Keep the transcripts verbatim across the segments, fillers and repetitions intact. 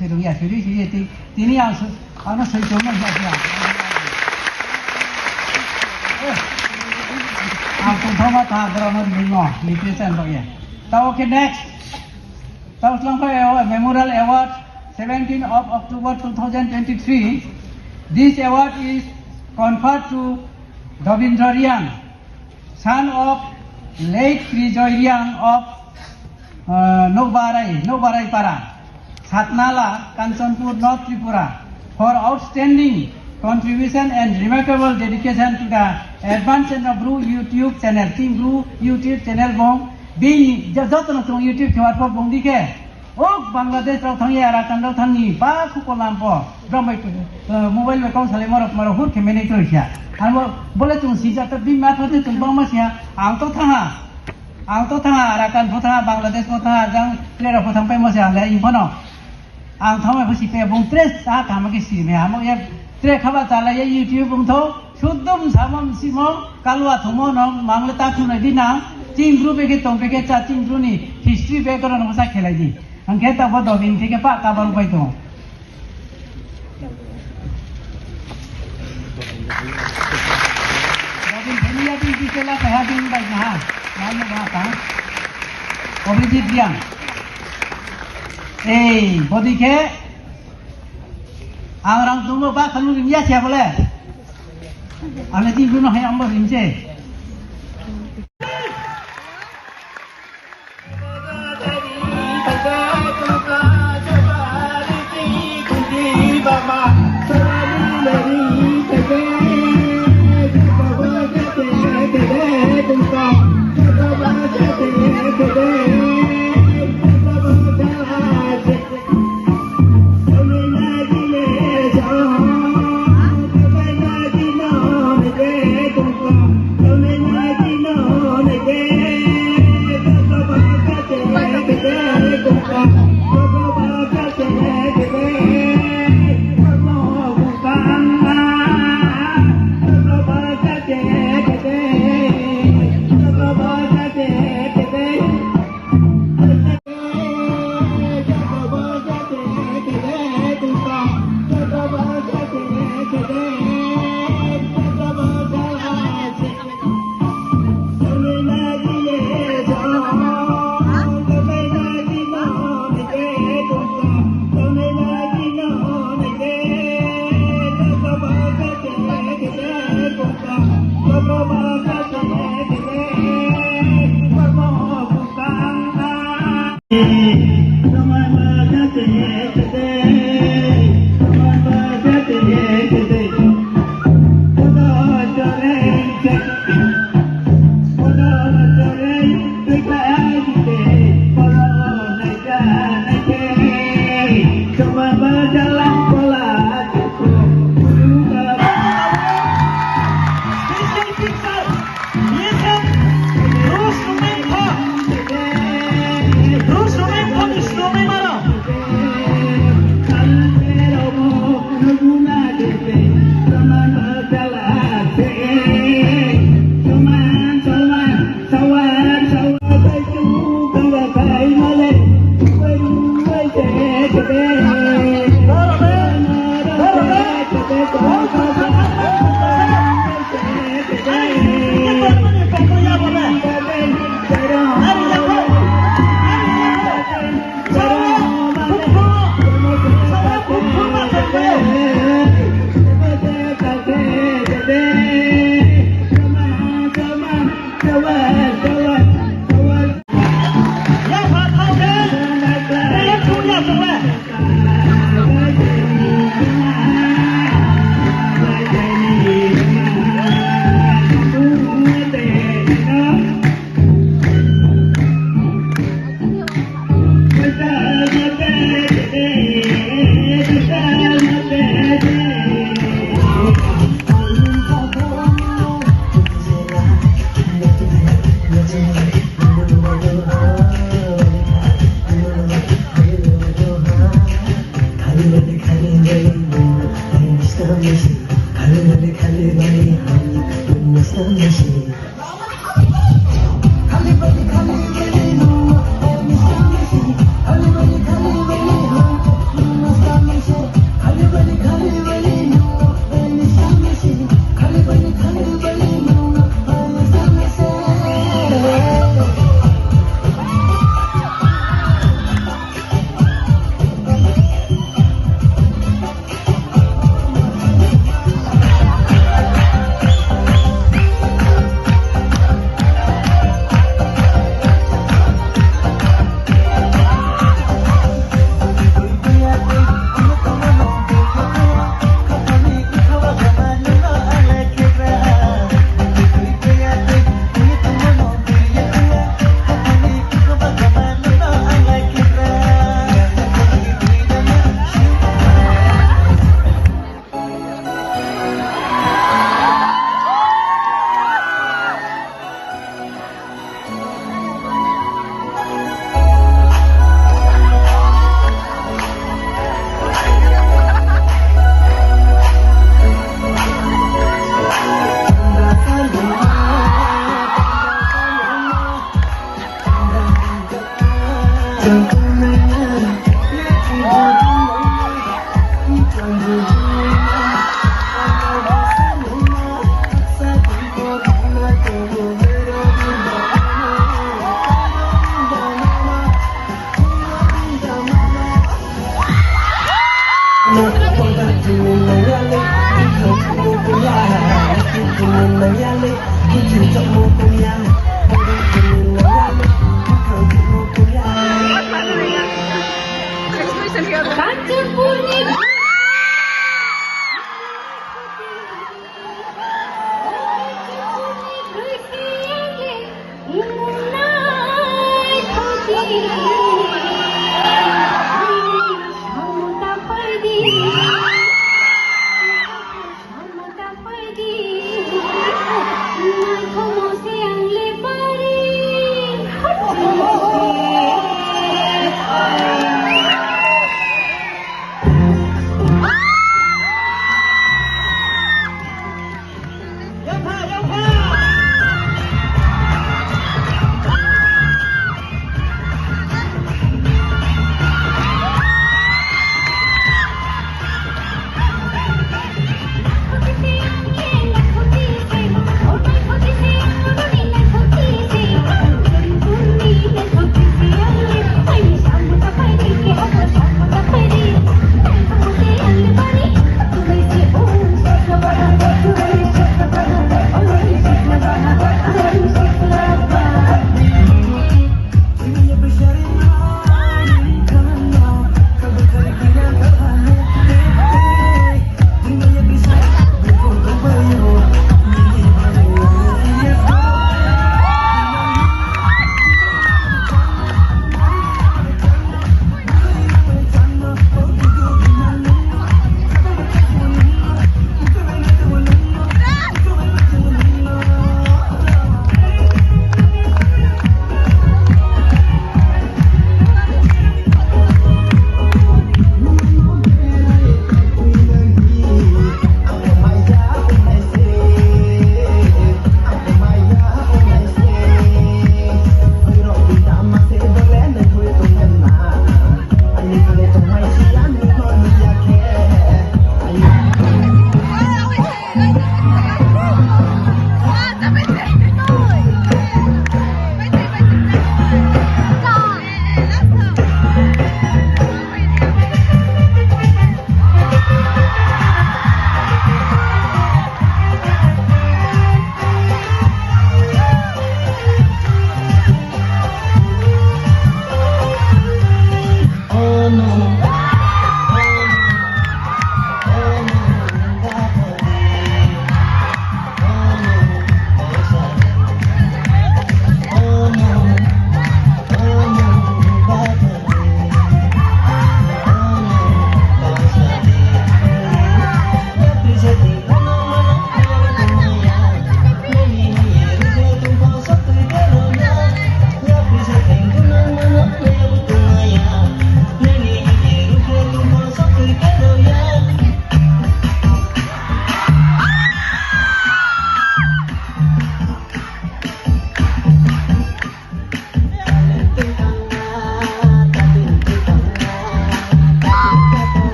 Sirung ya, siri, siri, ti-, tini ang su-, ang no soi tongmo ya, ya. Ang tongthoma ta, borok no ringmo, literature bo ya. Ta, okay, next. Tao slangphai Memorial Award, seventeenth of October two thousand twenty-three. This award is conferred to Dobindra Reang, son of late Trijoy Reang of, uh, Noubarai, Noubarai Para, Satnala, Kanchanpur, North Tripura, for outstanding contribution and remarkable dedication to the advancement of Bru YouTube channel. Ching Bru YouTube channel bung, bini, jo-, joto no chung YouTube khe watpho bung di khe. O Bangladesh rao thang ye, Arakan rao thang ni, ba khupo lampo, brom bai, eh, mobile bai kau salaimo rao, maro hur khe mene kroi sia. Ang bo, bole chung sija ta bini ma thang chung bangma sia, ang to thang ha. Ang to thang ha, Arakan pho thang ha, Bangladesh pho thang ha, jang tre rao pho thang paimo se ang le, ing pho no. Ang thangmai pho si pe, bung tre sa kaham khe si me, amo ye tre khaba chala ye YouTube bung tho, sudum samo simo, kalua thungmo no, mang le ta thunai di na, ching Bru be khe tong be khe cha, ching Bru ni history be khe no sa khelai di. Ang khe ta bo dobin khe khe pa kabar bai tong. Bodin thani ya din di kela kaiha din bai maha. Nai no ba ta. Obrijit Reang. Ei, bodi khe. Ang rang tungmo ba khalu rim ya sia bole. Ang le tin no hai ang bo rim se.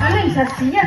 Ano sa siya.